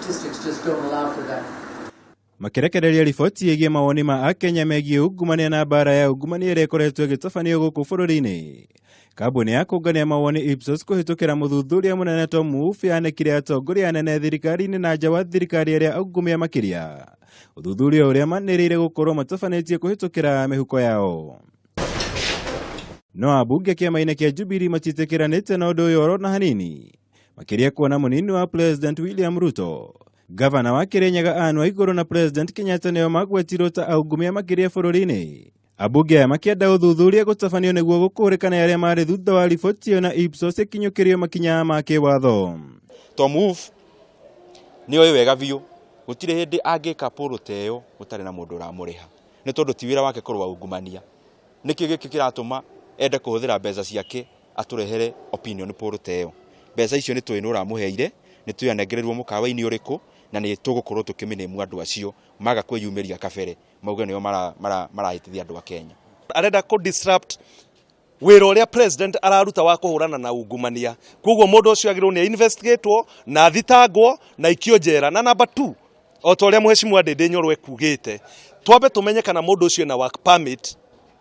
Statistics just don't allow for that. Makĩrekereria riboti ĩgiĩ mawoni ma Akenya megiĩ ungumania na mbara ya ungumania ĩrĩa ĩkoretwo ĩgĩtabanio gũkũ bũrũri-inĩ. Kambuni ya kũngania mawoni Ipsos kũhĩtũkĩra mũthuthuria mũnene Tom Wolfe yanĩkire atongoria anene thirikari-inĩ na nja wa thirikari arĩa aungumia makĩria. Ũthuthuria ũrĩa manĩrĩire gũkorwo matabanĩtie kũhĩtũkĩra mĩhuko yao. No ambunge kĩama-inĩ kĩa Jubilee matiĩtĩkĩranĩte na ũndũ ũyũ oro na hanini. Makĩria kuona mũnini wa President William Ruto, Gavana wa Kirinyaga Anne Waiguru na President Kenyatta nĩo magwetirwo ta aungumia makĩria bũrũri-inĩ. Ambunge aya makĩenda ũthuthuria gũtabanio nĩguo gũkũrĩkana arĩa marĩ thutha wa riboti ĩyo na Ipsos ĩkinyũkĩrio makinya ma kĩwatho. Tom Wolfe nĩ oĩ wega biũ gũtirĩ hĩndĩ angĩka polo ta ĩyo gũtarĩ na mũndũ ũramũrĩha nĩ tondũ ti wĩra wake kũrũa ungumania. Nĩkĩ gĩkĩ kĩratũma ende kũhũthĩra mbeca ciake atũrehere opinion poll ta ĩyo? Mbeca icio nĩ tũĩ nũ ũramũheire, nĩ tũĩ anengereirwo mũkawa-inĩ ũrĩkũ na nĩ tũgũkorwo tũkĩmĩnĩmu andũ acio maga kwĩyumĩria kabere mauge nĩo marahĩtithia andũ a Kenya. Arenda kũ disrupt wĩra ũrĩa president araruta wa kũhũrana na ungumania. Koguo mũndũ ũcio agĩrĩirwo nĩ investigatwo na athitangwo na aikio njera. Na number 2, o ta ũrĩa mheshimiwa Ndindi Nyoro ekugĩte, twambe tũmenye kana mũndũ ũcio ena work permit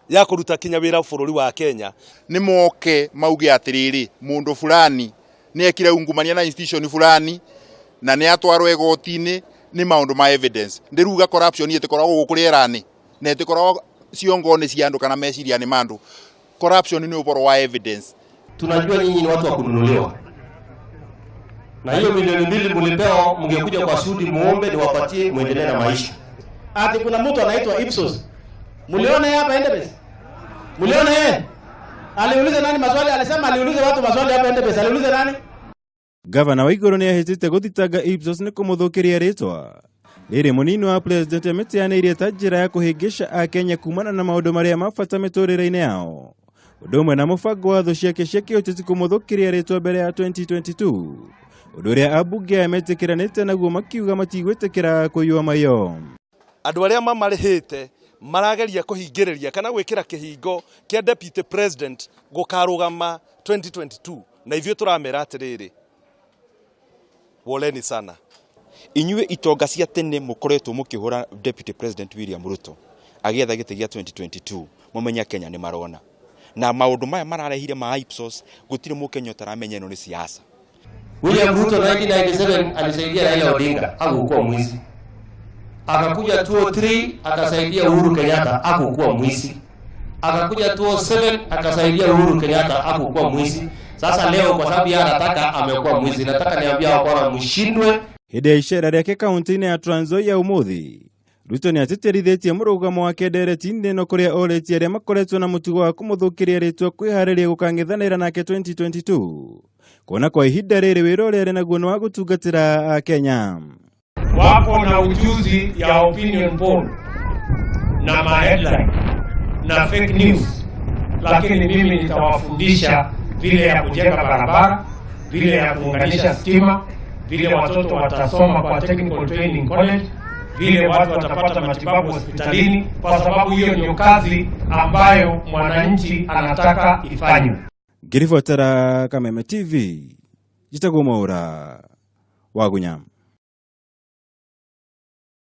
ya kũruta kinya wĩra bũrũri wa Kenya. Nĩ moke mauge atĩrĩrĩ, mũndũ fulani nĩ ekire ungumania na institution fulani na nĩ atwarwo igoti-inĩ, nĩ maũndũ ma evidence. Ndĩruga corruption ĩtĩkoragwo gũkũ rĩera-inĩ na ĩtĩkoragwo ciongo-inĩ cia andũ kana meciria-inĩ ma andũ. Corruption nĩ ũhoro wa evidence. Tunajua nyinyi ni watu wa kununuliwa, na hiyo milioni 2 mlipewa, mngekuja kwa sudi muombe niwapatie muendelee na maisha. Ati kuna mtu anaitwa Ipsos. Mliona yeye hapa Endebess? Mliona yeye? Aliuliza nani maswali? Alisema aliuliza watu maswali hapa Endebess. Aliuliza nani? Gavana Waiguru nĩ ahĩtĩte gũthitanga Ipsos nĩ kũmũthũkĩria rĩtwa. Rĩrĩ mũnini wa president amĩteanĩirie ta njĩra ya kũhĩngĩca Akenya kumana na maũndũ marĩa ma bata mĩtũrĩre-inĩ yao. Ũndũ ũmwe na mũbango wa thũ ciake cia kĩũteti kũmũthũkĩria rĩtwa mbere ya 2022. Ũndũ ũrĩa ambunge aya metĩkĩranĩte naguo makiuga matigwĩtĩkĩra kũiywo maiyo. Andũ arĩa mamarĩhĩte marageria kũhingĩrĩria kana gwĩkĩra kĩhingo kĩa deputy president gũkarũgama 2022, na ithuĩ tũramera atĩrĩrĩ, woleni sana. Inyuĩ itonga cia tene mũkoretwo mũkĩhũra Deputy President William Ruto agĩetha gĩtĩ gĩa 2022, mũmenye Kenya nĩ marona. Na maũndũ maya mararehire ma Ipsos, gũtirĩ mũkenya ũtaramenya ĩno nĩ siasa. William Ruto 1997 alisaidia Raila Odinga, hakukuwa mwizi. Akakuja 2003 akasaidia Uhuru Kenyatta, hakukuwa mwizi. Akakuja 2007 akasaidia Uhuru Kenyatta, hakukuwa mwizi. Sasa leo kwa sababu yeye anataka amekuwa mwizi. Nataka niambie hao kwamba mshindwe. Hĩndĩ ya icera rĩake kaunti-inĩ ya Trans Nzoia ũmũthĩ, Ruto nĩ atĩtĩrithĩtie mũrũgamo wake ndereti-inĩ ĩno kũrĩa orĩtie arĩa makoretwo na mũtugo wa kũmũthũkĩria rĩtwa kwĩharĩria gũkang'ethanĩra nake 2022. Kuona kwa ihinda rĩrĩ wĩra ũrĩa arĩ naguo nĩ wa gũtungatĩra Akenya. Wako na ujuzi ya opinion poll na ma headline na fake news, lakini mimi nitawafundisha vile ya kujenga barabara, vile ya kuunganisha stima, vile watoto watasoma kwa technical training college, vile watu watapata matibabu hospitalini, kwa sababu hiyo ndio kazi ambayo mwananchi anataka ifanywe. Ngĩribotera Kameme TV, njĩtagwo Mwaũra wa Gunya.